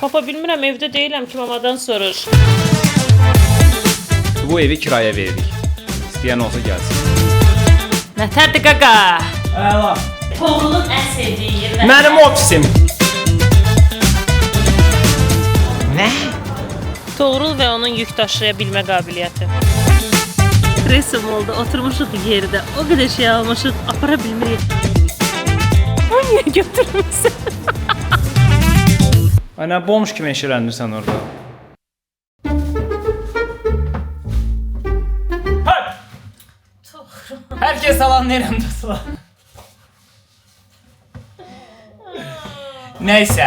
Papa, bilmirəm, evdə deyiləm ki, mamadan soruş. Bu evi kirayə veririk. İstəyən olsa gəlsin. Nətərdir qaqa? Əla. Toğrulun ən sevdiyi yer. Mənim ofisim. Nə? Toğrul və onun yük daşıya bilmə qabiliyyəti. Stresim oldu, oturmuşuq yerdə. O qədər şey almışıq, apara bilmirik. Bunu niyə götürmüsən? Ay nə bomş kimi eşələndirsən orada. Herkes salamlayıram dostlar. Neyse,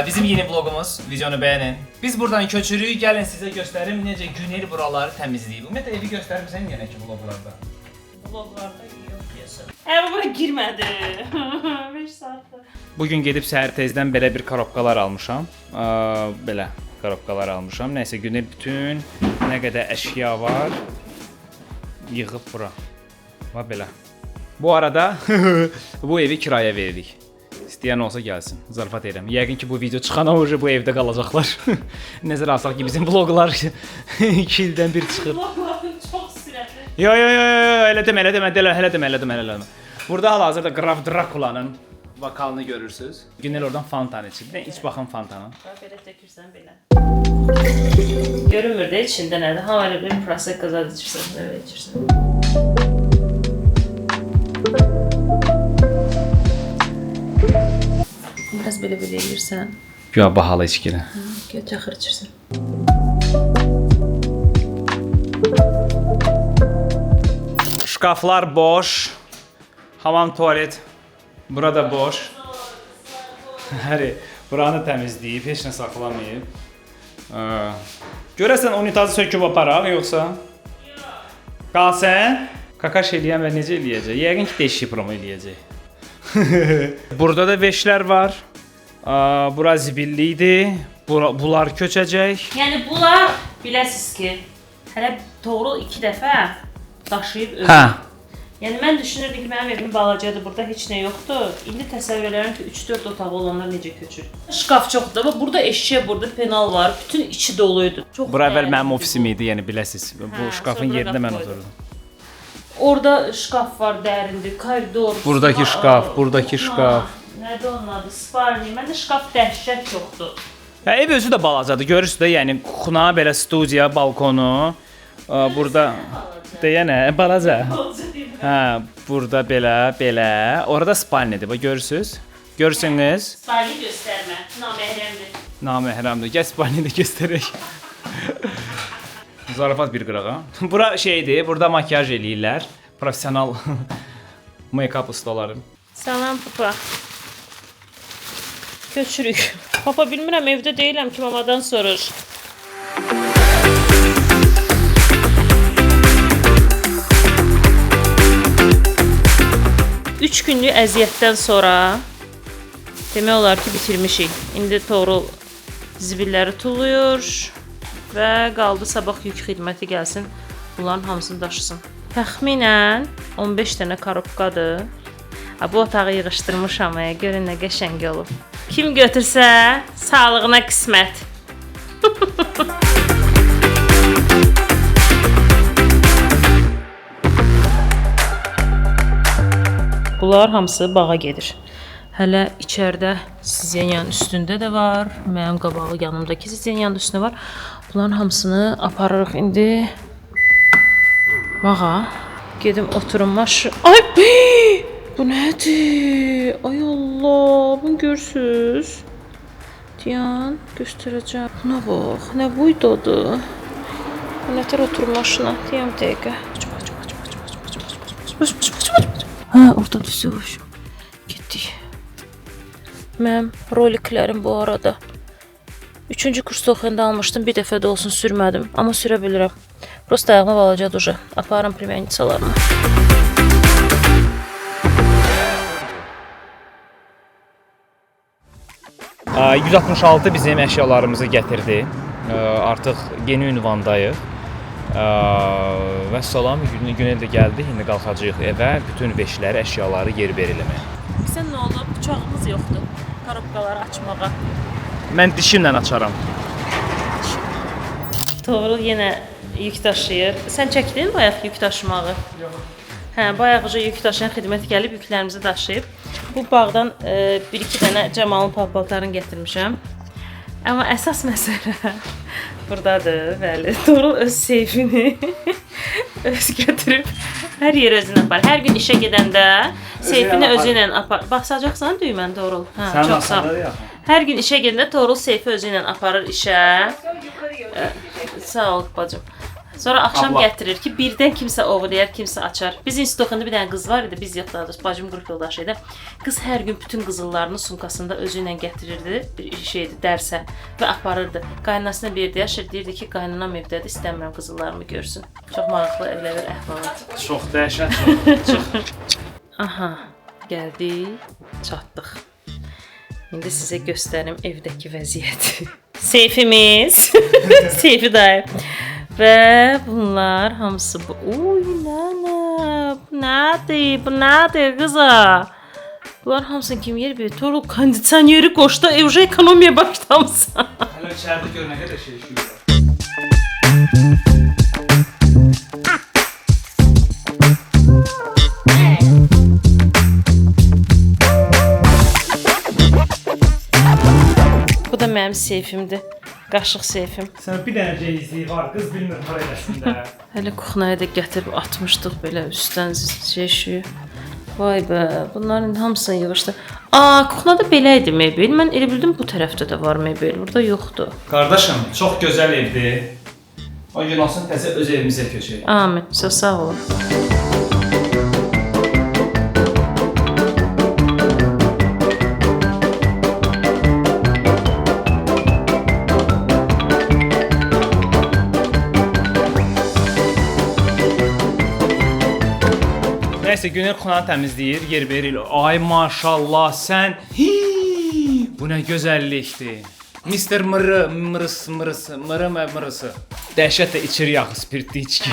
bizim yeni vlogumuz, videonu beğenin. Biz buradan köçürük, gəlin sizə göstərim necə Günel buraları təmizləyib. Ümumiyyətlə evi göstərmirsən yenə ki vloglarda. Vloglarda yox deyəsən. Ə, bu bura girmədi. 5 saatdır. Bugün gedib səhər tezdən belə bir korobkalar almışam. Belə korobkalar almışam. Nəysə Günel bütün nə qədər əşya var yığıb bura. Va belə. Bu arada bu evi kirayə veririk. İstəyən olsa gəlsin. Zarafat edirəm. Yəqin ki bu video çıxana uje bu evdə qalacaqlar. Nəzərə alsaq ki bizim vloqlar 2 ildən bir çıxır. Vlogların çox sürətli. Yo yo yo yo, elə demə, elə demə, elə elə demə, elə demə, elə demə. Burada hal-hazırda Graf Drakula'nın vokalını görürsüz. Günel oradan Fantanı içir. Ne iç baxın Fantanı. Bax, belə tökürsən belə. Görünmür də içində nədir. Hamı elə bilir prosecco zad içirsən, belə içirsən. Biraz belə-belə eləyirsən. Güya bahalı içkidir. Güya çaxır içirsən. Şkaflar boş. Hamam tualet. Burada boş. Həri, buranı təmizləyib, heç nə saxlamayıb. Görəsən unitazı söküb aparaq yoxsa? Qalsın? Kakaş eləyən və necə eləyəcək? Yəqin ki, deşifroma eləyəcək. Burada da veşlər var. Bura zibillikdir. Bunlar köçəcək. Yəni bunlar biləsiz ki, hələ Toğrul 2 dəfə daşıyıb özü. Hə. Yəni mən düşünürdüm ki, mənim evim balacadır, burada heç nə yoxdur. İndi təsəvvür edirəm ki, 3-4 otağı olanlar necə köçür. Şkaf çoxdur, amma burada eşya, burada penal var. Bütün içi doluydu. Çox Bura əvvəl dəyərli mənim idi. ofisim idi, yəni biləsiz. Bu Hə, şkafın sonra yerində mən qapı qoydum. oturdum. Orada şkaf var, dərindir, koridor. Buradakı şkaf, buradakı şkaf. Nədir onun adı? Sparni. Məndə şkaf dəhşət çoxdur. Ya ev özü də balacadır. Görürsüz də, yəni kuxuna, belə studiya, balkonu. Burada deyənə balaca. Hə, burada belə, belə. Orada spalnidir. Bax görürsüz? Görürsünüz? Sparni göstərmə. Naməhrəmdir. Naməhrəmdir. Gəl spalni də göstərək. Zarafat bir qırağa. Bura şeydir, burada makiyaj eləyirlər. Professional make-up ustaları. Salam papa. Köçürük. Papa, bilmirəm, evdə deyiləm ki, mamadan soruş. Üç günlük əziyyətdən sonra demək olar ki, bitirmişik. İndi Toğrul zibilləri tulluyur və qaldı sabah yük xidməti gəlsin, bunların hamısını daşısın. Təxminən 15 dənə korobkadır. Ha, bu otağı yığışdırmışam, görün nə qəşəng olub. Kim götürsə, sağlığına qismət. Bunlar hamısı bağa gedir. Hələ içəridə sizenyanın üstündə də var. Mənim qabağı yanımdakı sizenyanın üstündə var. Bunların hamısını aparırıq indi bağa. Gedim oturum maşın. Ay, bu nədir? Ay Allah, bunu görürsüz? Diyan, göstərəcəm. Buna bax, nə buydadır? Bu nətər oturum maşına? Deyəm dəqiqə. Hə, orada düzülmüş. Getdik. Mənim roliklərim bu arada. 3-cü kursda oxuyanda almışdım, bir dəfə də olsun sürmədim. Amma sürə bilirəm. Prosta ayağıma balacadır uje. Aparım plimyanitsalarımı. Aa, 166 bizim əşyalarımızı gətirdi. Artıq yeni ünvandayıq. Vəssalam, Günel də gəldi. İndi qalxacağıq evə, bütün veşləri, əşyaları yer ver eləməyə. Bizə nə olub? Bıçağımız yoxdur korobkaları açmağa. Mən dişimlə açaram. Toğrul yenə yük daşıyır. Sən çəkdin bayaq yük daşımağı? Yox. Hə, bayaq yük daşıyan xidmət gəlib yüklərimizi daşıyıb. Bu bağdan bir-iki dənə Cəmalın paltarını gətirmişəm. Amma əsas məsələ burdadır, bəli. Toğrul öz seyfini öz gətirib hər yerə özünə apar. Hər gün işə gedəndə seyfini özü ilə apar. Basacaqsan düyməni Toğrul. Hə, Sən çox sağ ol. Hər gün işə gedəndə Toğrul seyfi özü ilə aparır işə. Sağ ol bacım. Sonra axşam Abla. gətirir ki, birdən kimsə oğurlayar, kimsə açar. Biz institut oxuyanda bir dənə qız var idi, biz yox daha doğrusu, bacım qrup yoldaşı idi. Qız hər gün bütün qızıllarını sumkasında özü ilə gətirirdi, bir şeydi dərsə və aparırdı. Qaynanasına bir deyir, deyirdi ki, qaynanam evdədir, istəmirəm qızıllarımı görsün. Çox maraqlı elə bir əhvalat. Çox dəhşət, çox. Çıx. Aha, gəldik, çatdıq. İndi sizə göstərim evdəki vəziyyəti. Seyfimiz, Seyfi dayı. Və bunlar hamısı bu. Uy, nana, bu nədir? Bu nədir qıza? Bunlar hamısını kim yer bilir? Toğrul kondisioneri qoşdu, уже ekonomiya başlamısan. Hələ içəridə gör nə qədər şey işləyir. Bu da mənim seyfimdir. Qaşıq seyfim. Sən bir dənə Jay-Z var, qız bilmir hara eləsin də. Hələ kuxnaya da gətirib atmışdıq belə üstdən şey. Vay be, bunların hamısını yığışdı. Aa, kuxnada belə idi mebel. Mən elə bildim bu tərəfdə də var mebel. Burada yoxdur. Qardaşım, çox gözəl evdir. O gün olsun təzə öz evimizə köçək. Amin. Çox sağ olun. Nəysə, Günel kuxnanı təmizləyir, yer verir. Ay maşallah, sən Hii, bu nə gözəllikdir. Mr. Mırı, mırıs, mırıs, mırı və mırısı. Dəhşət də içir yağı, spirtli içki.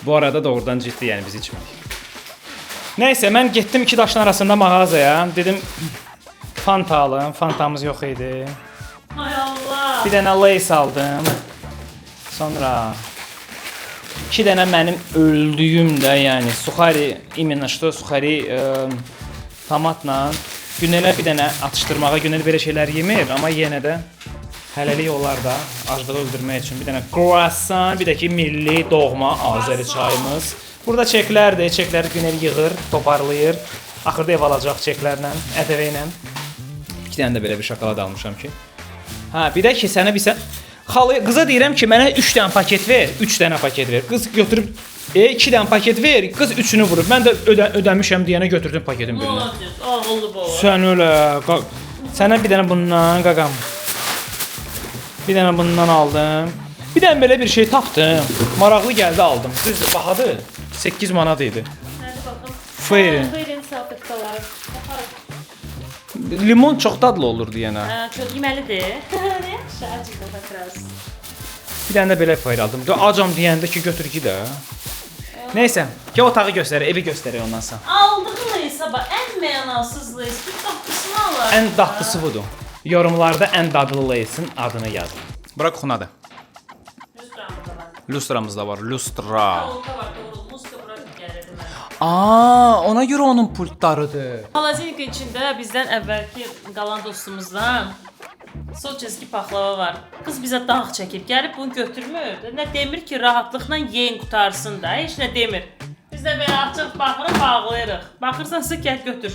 Bu arada doğrudan ciddi, yəni biz içmirik. Nəysə, mən getdim iki daşın arasında mağazaya. Dedim Fanta alım, Fantamız yox idi. Ay Allah. Bir dənə Lays aldım. Sonra iki dənə mənim öldüyüm də, yəni suxari, imенно что suxari tomatla Günələ bir dənə atışdırmağa, Günəl belə şeylər yemir, amma yenə də hələlik onlar da aclığı öldürmək üçün bir dənə croissant, bir də ki milli doğma Azəri çayımız. Burada çeklərdir, çekləri Günəl yığır, toparlayır. Axırda ev alacaq çeklərlə, ƏDV ilə. İki dənə də belə bir şokolad almışam ki. Hə, bir də ki sənə bir sən xalı qıza deyirəm ki, mənə 3 dənə paket ver, 3 dənə paket ver. Qız götürüb 2 dənə paket ver, qız 3-ünü vurub. Mən də ödəmişəm deyənə götürdüm paketin birini. Молодец, ağıllı baba. Sən öyle, sənə bir dənə bundan qaqam. Bir dənə bundan aldım. Bir dənə belə bir şey tapdım. Maraqlı gəldi aldım. Düzdür, bahadır. 8 manat idi. Nədir baxım? Feyrin. Feyrin salfetkaları. Baxarıq. Limon çox dadlı olur deyənə. Hə, çox yeməlidir. Nə yaxşı, acıqlı xətrəz. Bir dənə də belə feyr aldım. Acam deyəndə ki, götür ki də. Nəysə, gəl otağı göstər, evi göstərək ondan sonra. Aldığın Laysa bax, ən mənasız Lays. Bir datlısını alar. Ən dadlısı budur. Yorumlarda ən dadlı Lays'ın adını yazın. Bura kuxunadır. Lüstramız da var. Lustramız da var, lustra. Olka var, doğru. Muzika bura gəlirdi mənə. Aa, ona görə onun pultlarıdır. Xalazinkin içində bizdən əvvəlki qalan dostumuzdan Soçeski paxlava var. Qız bizə dağ çəkib, gəlib bunu götürmür. Nə demir ki, rahatlıqla yeyin qutarsın da, heç nə demir. Biz də belə açıq baxırıq, bağlayırıq. Baxırsansa gəl götür.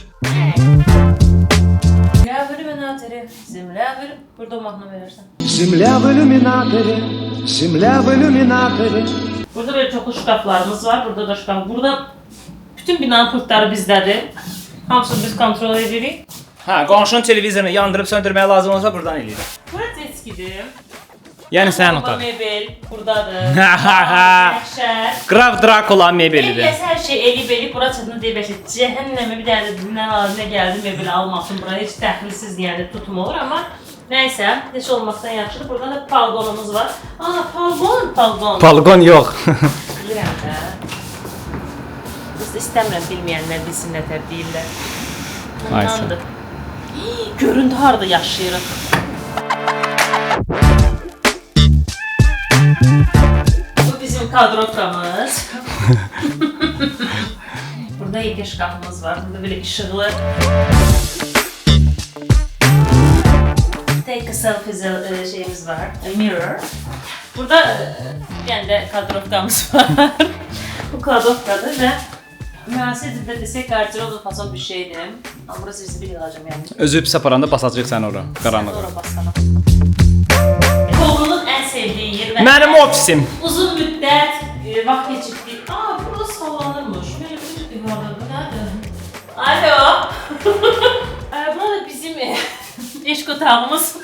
Zemля в иллюминаторе, земля в иллюминаторе. Burada o mahnı verirsən. Земля в иллюминаторе, земля в иллюминаторе. Burada belə çoxlu şkaflarımız var. Burada da şkaf. Burada bütün binanın pultları bizdədir. Hamısını biz kontrol edirik. Hə, qonşunun televizorunu yandırıb söndürməyə lazım olsa buradan eləyirik. Bura detskidir. Yəni sənin otağın. Mebel buradadır. Dəhşət. Qraf Drakula mebelidir. Ev hər şey eləyib eləyib bura çatını deyib ki, cəhənnəmə bir dənə də dinlə nə gəldi mebel almasın bura heç dəxilsiz yəni tutum olur amma nəysə heç olmaqdan yaxşıdır. Buradan da palqonumuz var. Aa, palqon, palqon. Palqon yox. Bilirəm də. Biz istəmirəm bilməyənlər bilsin nətər deyirlər. Ay, Bundandır. Görüntü harda yaşayırıq. Bu bizim kadrovkamız. Burada yekə şkafımız var. Burada belə işıqlı. Take a selfie şeyimiz var. Mirror. Burada yəni də kadrovkamız var. Bu kladovkadır və müasir dildə desək qardirob fason bir şeydir. Amma burası zibil yığacağım yəni. Özü pis aparanda basacaq sən ora, qaranlığa. Ora basaram. Toğrulun ən sevdiyi yer və Mənim ofisim. Uzun müddət vaxt keçirdik. Aa, burada sallanırmış. Belə bir divarda bu nədir? Alo. Burada bizim eşq otağımız.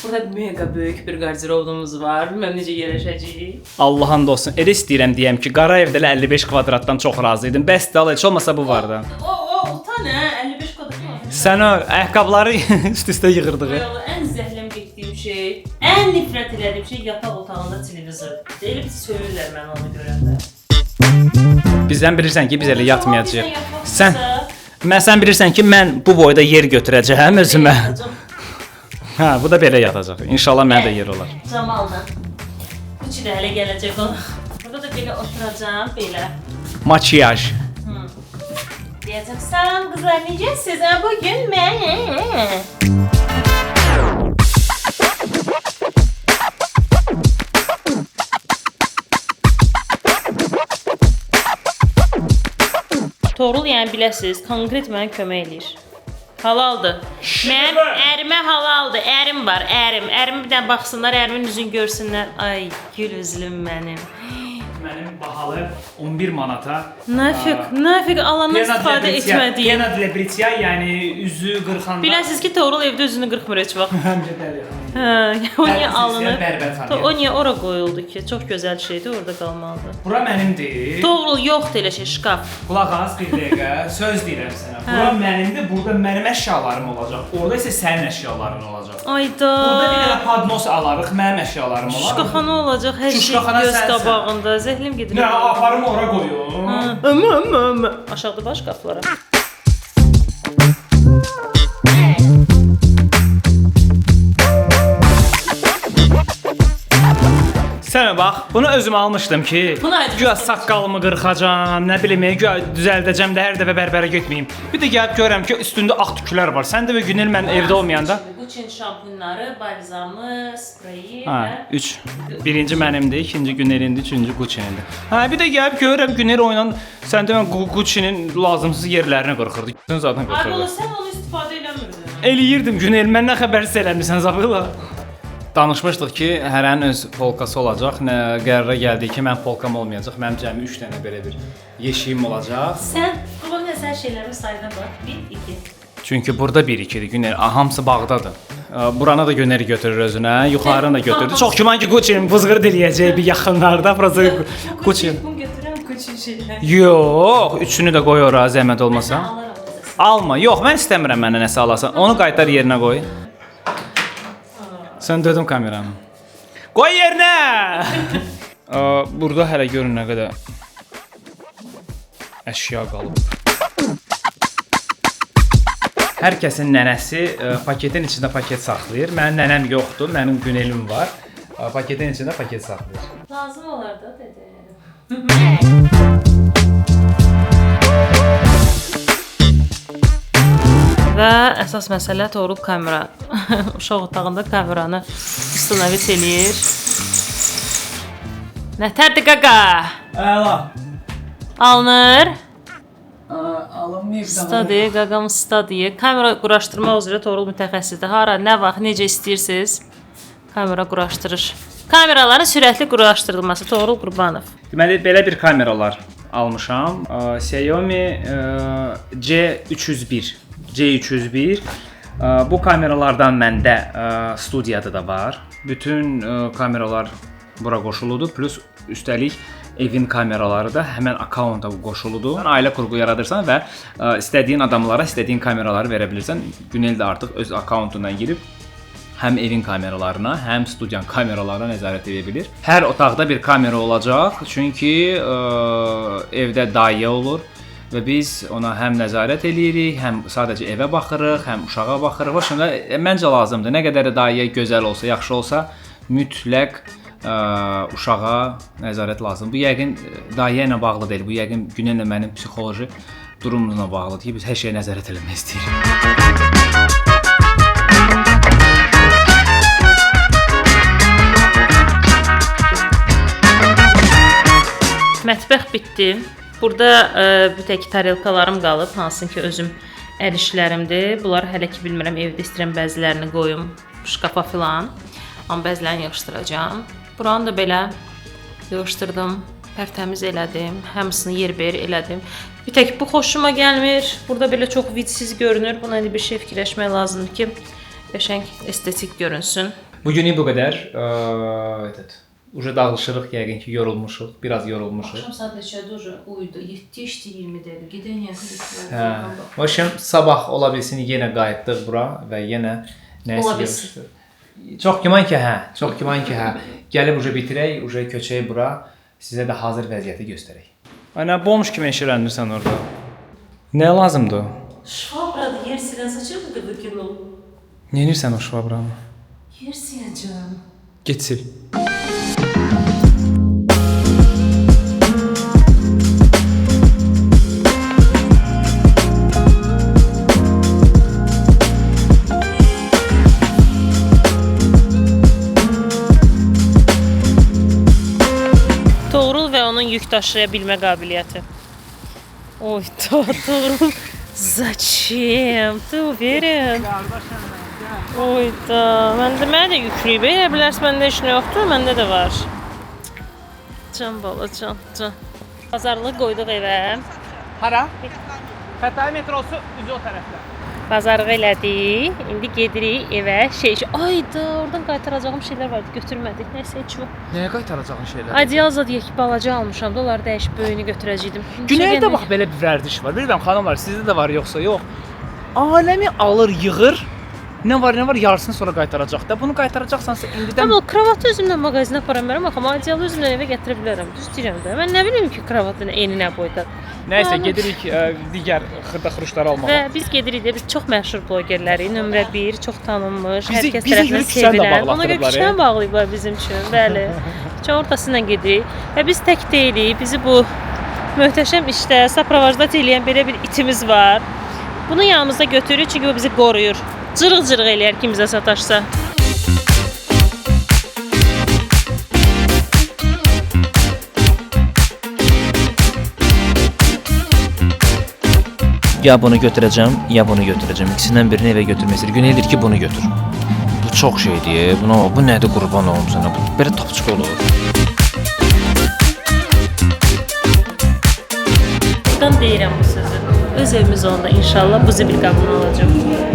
Burada mega böyük bir qardirobumuz var. Bilməm necə yerləşəcəyik. Allahın da olsun. Elə istəyirəm deyəm ki, qara evdə elə 55 kvadratdan çox razı idim. Bəs də heç olmasa bu var da. O, utan hə, 55 kvadrat mı? Sən o ayaqqabıları üst-üstə yığırdıq. Yox, ən zəhləm getdiyim şey, ən nifrət elədiyim şey yataq otağında televizor. Elə bir söyürlər mən onu görəndə. Bizdən bilirsən ki, biz elə yatmayacağıq. Sən Sən bilirsən ki, mən bu boyda yer götürəcəyəm özümə. Hə, bu da belə yatacaq. İnşallah mənə də yer olar. Camalla. Üçü də hələ gələcək qonaq. Burada da belə oturacağam, belə. Makiyaj. Deyəcəm, salam qızlar, necəsiniz? Bugün mən... Toğrul, yəni biləsiniz, konkret mənə kömək eləyir. Halaldır. Mənim ərimə halaldır. Ərim var, ərim. Ərim bir dənə baxsınlar, ərimin üzünü görsünlər. Ay, gül üzlüm mənim. Mənim bahalı 11 manata. Nafiq, alandan istifadə etmədiyim. Pena de Britya, yəni üzü qırxanda. Biləsiniz ki, Toğrul evdə üzünü qırxmır heç vaxt. Həmcə dəli. Hə, o niyə alınıb? Bərbər O niyə ora qoyuldu ki? Çox gözəl şeydir, orada qalmalıdır. Bura mənimdir. Toğrul, yoxdur elə şey, şkaf. Qulaq as bir dəqiqə, söz deyirəm sənə. Bura mənimdir, burada mənim əşyalarım olacaq. Orada isə sənin əşyaların olacaq. Ayda. Burada bir dənə padnos alarıq, mənim əşyalarım olar. Şuşkaxana olacaq, hər şey Şuşkaxana göz sənsən. qabağında. Zəhlim gedir. Nə, aparım ora qoyum. Əmə, əmə, əmə. Aşağıda baş qapılara. Sənə bax, bunu özüm almışdım ki, güya saqqalımı qırxacam, nə bilim, güya düzəldəcəm də hər dəfə bərbərə getməyim. Bir də gəlib görürəm ki, üstündə ağ tüklər var. Sən də və Günel mən evdə olmayanda. Gucci şampunları, balzamı, spreyi Hə, və 3. Birinci mənimdir, ikinci Günelindir, üçüncü Gucci-nindir. Hə, bir də gəlib görürəm Günel oynan sən demə Gucci-nin lazımsız yerlərini qırxırdı. Zaten Abi, qırxırdı. sən onu istifadə eləmirdin. Eləyirdim Günel, mən nə xəbərsiz eləmisən Zabila. Danışmışdıq ki, hərənin öz polkası olacaq. Nə qərara gəldik ki, mənim polkam olmayacaq. Mənim cəmi 3 dənə belə bir yeşiyim olacaq. Sən bu nəsə şeylərin sayına bax. 1 2. Çünki burada 1-2-dir Günel, hamısı bağdadır. Buranı da Günel götürür özünə, yuxarını da götürdü. Çox güman ki, Gucci-nin vızqırd eləyəcəyi bir yaxınlarda burası Gucci. Bunu götürəm Gucci şeylər. Yox, üçünü də qoy ora, zəhmət olmasa. Alaram təzəsini. Alma. Yox, mən istəmirəm mənə nəsə alasan. Onu qaytar yerinə qoy. Söndürdüm kameranı. Qoy yerinə. Burada hələ görün nə qədər əşya qalıb. Hər kəsin nənəsi paketin içində paket saxlayır. Mənim nənəm yoxdur, mənim Günelim var. Paketin içində paket saxlayır. Lazım olar da dedi. Və əsas məsələ Toğrul kamera. Uşaq otağında kameranı ustanavit eləyir. Nətərdir qaqa? Əla. Alınır. Alınmayıb. Stadı, qaqam stadı. Kamera quraşdırmaq üzrə Toğrul mütəxəssisdir. Hara, nə vaxt, necə istəyirsiniz, kamera quraşdırır. Kameraların sürətli quraşdırılması Toğrul Qurbanov. Deməli belə bir kameralar almışam. Xiaomi C301. C301. Bu kameralardan məndə studiyada da var. Bütün kameralar bura qoşuludur. Plus üstəlik evin kameraları da həmən akkaunta qoşuludur. Sən ailə qurğu yaradırsan və istədiyin adamlara istədiyin kameraları verə bilirsən. Günel də artıq öz akkauntundan girib həm evin kameralarına, həm studiyanın kameralarına nəzarət edə bilir. Hər otaqda bir kamera olacaq, çünki evdə dayə olur, Və biz ona həm nəzarət eləyirik, həm sadəcə evə baxırıq, həm uşağa baxırıq. Başında məncə lazımdır. Nə qədər də dayə gözəl olsa, yaxşı olsa, mütləq uşağa nəzarət lazımdır. Bu yəqin dayə ilə bağlı deyil. Bu yəqin Günellə mənim psixoloji durumumla bağlıdır ki, biz hər şeyə nəzarət eləmək istəyirik. Mətbəx bitdi. Burada bir tək tarelkalarım qalıb, hansını ki özüm əl işlərimdir. Bunlar hələ ki bilmirəm, evdə istəyirəm bəzilərini qoyum şkafa filan. Amma bəzilərini yığışdıracağam. Buranı da belə yığışdırdım, tərtəmiz elədim, hamısını yerbəyer elədim. Bir tək bu xoşuma gəlmir. Burada belə çox vidsiz görünür. Buna indi bir şey fikirləşmək lazımdır ki, qəşəng estetik görünsün. Bugünlük bu qədər. Evet. Uca dağılışırıq, yəqin ki, yorulmuşuq, biraz yorulmuşuq. Axşam saat neçədir uca? Uyudu. 7 işdi 20-dədir. Gedən yaxın. Hə. Başım sabah ola bilsin yenə qayıtdıq bura və yenə nəsə yığışdıq. Çox güman ki, hə, çox güman ki, hə. Gəlib uca bitirək, uca köçək bura, sizə də hazır vəziyyəti göstərək. Ay nə bomş kimi eşirləndirsən orada. Nə lazımdır? Şvabradır, yer silən saçı da bu gün ol. Nə edirsən o şvabranı? Yer siləcəm. Get sil. Toğrul və onun yük daşıya bilmə qabiliyyəti. Oy, Toğrul, зачем? Ты уверен? Oy da, mənə də yüklüyüb. Elə bilərsən, məndə heç nə yoxdur, məndə də var. Can bala, can, can. Bazarlıq qoyduq evə. Hara? Xətai metrosu üzü o tərəfdə. Bazarlıq elədik. İndi gedirik evə. Ay da, oradan qaytaracağım şeylər vardı, götürmədik. Nəysə, heç yox. Nəyə qaytaracağın şeylər? Adyal zad yek balaca almışam da, onları dəyişib böyüyünü götürəcəydim. Güneydə bax belə bir vərdiş var. Bilmirəm xanımlar, sizdə də var yoxsa yox. Aləmi alır, yığır. Nə var, nə var yarısını sonra qaytaracaq da. Bunu qaytaracaqsansa indidən Amma o kravatı özümlə mağazinə apara bilmərəm, axı amma adyalı özümlə evə gətirə bilərəm. Düz deyirəm də. Mən nə bilim ki, kravatın eni nə boydadır. Nəysə gedirik digər xırda-xırışları almağa. Və biz gedirik də, biz çox məşhur blogerlərik, nömrə 1, çox tanınmış, hər kəs bizi tərəfindən sevilən. Ona görə küçəni bağlayıblar bizim üçün, bəli. Küçənin ortası ilə gedirik və biz tək deyilik. Bizi bu möhtəşəm işdə sapravajdat eləyən belə bir itimiz var. Bunu yanımızda götürürük çünki o bizi qoruyur. Cırıq-cırıq eləyər kimizə sataşsa. Ya bunu götürəcəm, ya bunu götürəcəm. İkisindən birini evə götürmək istəyir. Güney deyir ki, bunu götür. Bu çox şeydir. Buna, bu nədir qurban olum sənə? Bu belə tapçıq olur. Buradan deyirəm bu sözü. Öz evimiz olanda inşallah bu zibil qabını alacağım.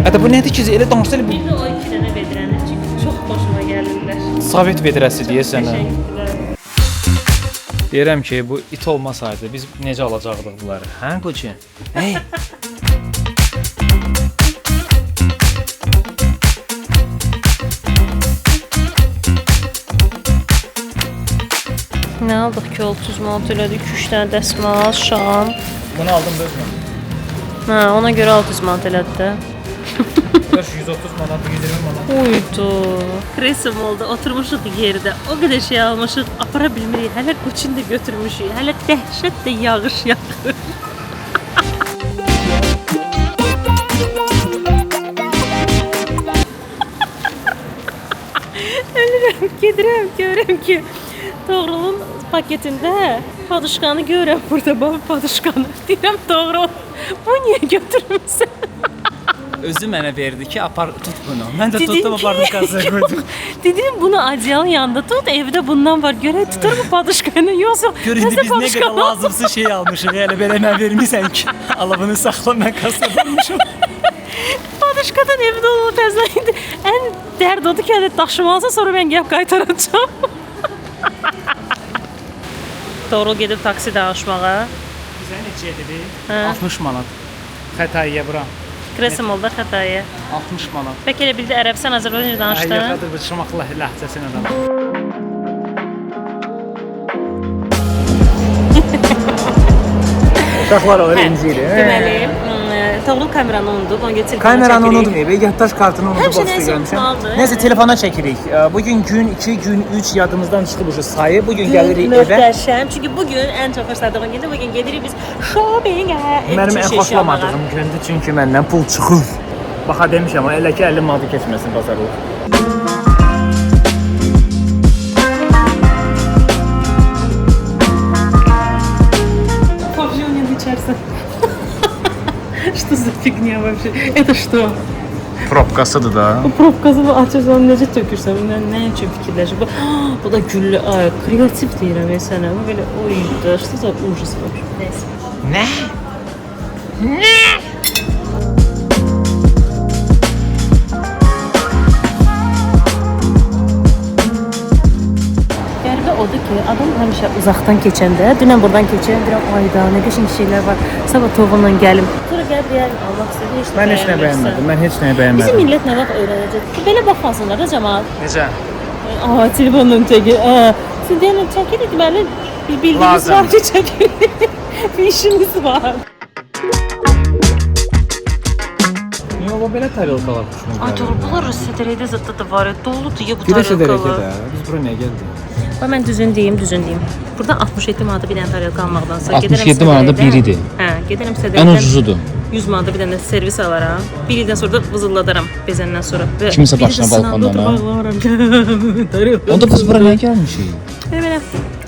Hətta bu nədir ki, elə danışsa elə Bir də o iki dənə vedrəni, çünki çox xoşuma gəlirlər. Sovet vedrəsi deyəsən. Qəşəngdirlər. Deyirəm ki, bu it olmasaydı biz necə alacaqdıq bunları? Hə, Qoçu? Hey. Nə aldıq ki, 30 manat elədik, 2-3 dənə dəsmal, şam. Bunu aldım da özümə. Hə, ona görə 600 manat elədi də. 130 manat, 120 manat. Uydu. Kresim oldu, oturmuşuq yerdə. O qədər şey almışıq, apara bilmirik. Hələ Qoçunu da götürmüşük. Hələ dəhşət də yağış yağır. Ölürəm, gedirəm, görürəm ki, Toğrulun paketində paduşkanı görürəm burada, bax paduşkanı. Deyirəm, Toğrul, bu niyə götürmüsən? Özü mənə verdi ki, apar, tut bunu. Mən də tutdum, apardım kasaya qoydum. Dedim, bunu acıyalın yanında tut, evdə bundan var. Görək tutur mu paduşkanı, yoxsa Gör indi biz nə qədər lazımsız şey almışıq. Yəni belə mən vermirsən ki, ala bunu saxla, mən kasada durmuşum. Paduşkadan evdə olma təzə indi. Ən dərd odur ki, hələ daşımalısa, sonra mən gəlib qaytaracağam. Toğrul gedib taksi danışmağa. Bizə neçə dedi? 60 manat. Xətaiyə bura. Kresim oldu Xətaiyə. 60 manat. Bəlkə elə bildi ərəbsən, Azərbaycanca danışdın. Yox, adır bu Şamaxı ləhcəsi ilə danışdım. Uşaqlar alır, Hə, inciyir. Deməli, Toğrul kameranı unudub, ona görə telefona Kameranı çəkirik. unutmayıb, yaddaş kartını unudub Həmişə ofisdə nəsə gəlmişəm. unutmalıdır. Nəysə telefona çəkirik. Bu gün gün 2, gün 3 yadımızdan çıxıb ucu sayı. Bu gün gəlirik evə. Möhtəşəm. Çünki bu gün ən çox xoşladığım gündür. Bu gün gedirik biz shoppingə. Ev Mənim üçün ən şey xoşlamadığım gündür çünki məndən pul çıxır. Baxa demişəm, elə ki 50 manatı keçməsin bazarlıq. Pavyonun içərisində. Что за фигня вообще? Это что? Probkasıdır da. Bu probkası açırsan necə tökürsən? Nə, nə üçün fikirləşir? Bu, bu da güllü, ay, kreativ deyirəm ya sənə. Bu belə oy, da, что за ужас вообще? Neyse. Nə? Qəribə odur ki, adam həmişə uzaqdan keçəndə, dünən burdan keçən deyirəm, ayda nə qəşəng şeylər var. Sabah Toğrulla gəlim. Sonra gəlib deyərəm, almaq istədim, heç nə Mən heç nə bəyənmədim. Mən heç nəyi bəyənmədim. Bizim millət nə vaxt öyrənəcək? Ki, belə baxmasınlar da cəmaət. Necə? Aa, telefonla çəkir. Aa, siz deyən çəkirik, deməli bir bildiyiniz Lazım. var ki, çəkirik. Bir işimiz var. Niyə o belə tarelkalar xoşuma Ay gəlir? doğru, bunlar Sədərəkdə zətdə də var. Doludur ya bu Gedək tarelkalar. də. Biz bura niyə gəldik? Bax mən düzün deyim, düzün deyim. Buradan 67 manata bir dənə tarelka almaqdansa 67 manata biridir. Hə, gedərəm Sədərəkdən. Ən ucuzudur. 100 manata bir dənə servis alaram. Bir ildən sonra da vızılladaram bezəndən sonra. Və Kimsə bir də başına sınanda balkondan, oturub ağlaram. Tarelka. Onda biz bura niyə gəlmişik? Belə belə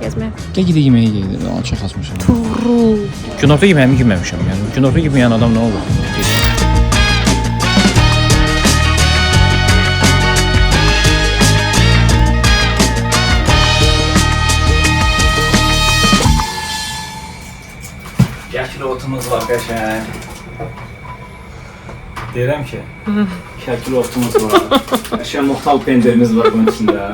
gəzməyə. Gəl gedək yeməyə gedək. Aa, çox acmışam. Toğrul. Günorta yeməyimi yeməmişəm. Yəni günorta yeməyən adam nə olur? Kəkli otumuz var qəşəng. Deyirəm ki, kəkli otumuz var. Qəşəng muxtal pendirimiz var bunun içində.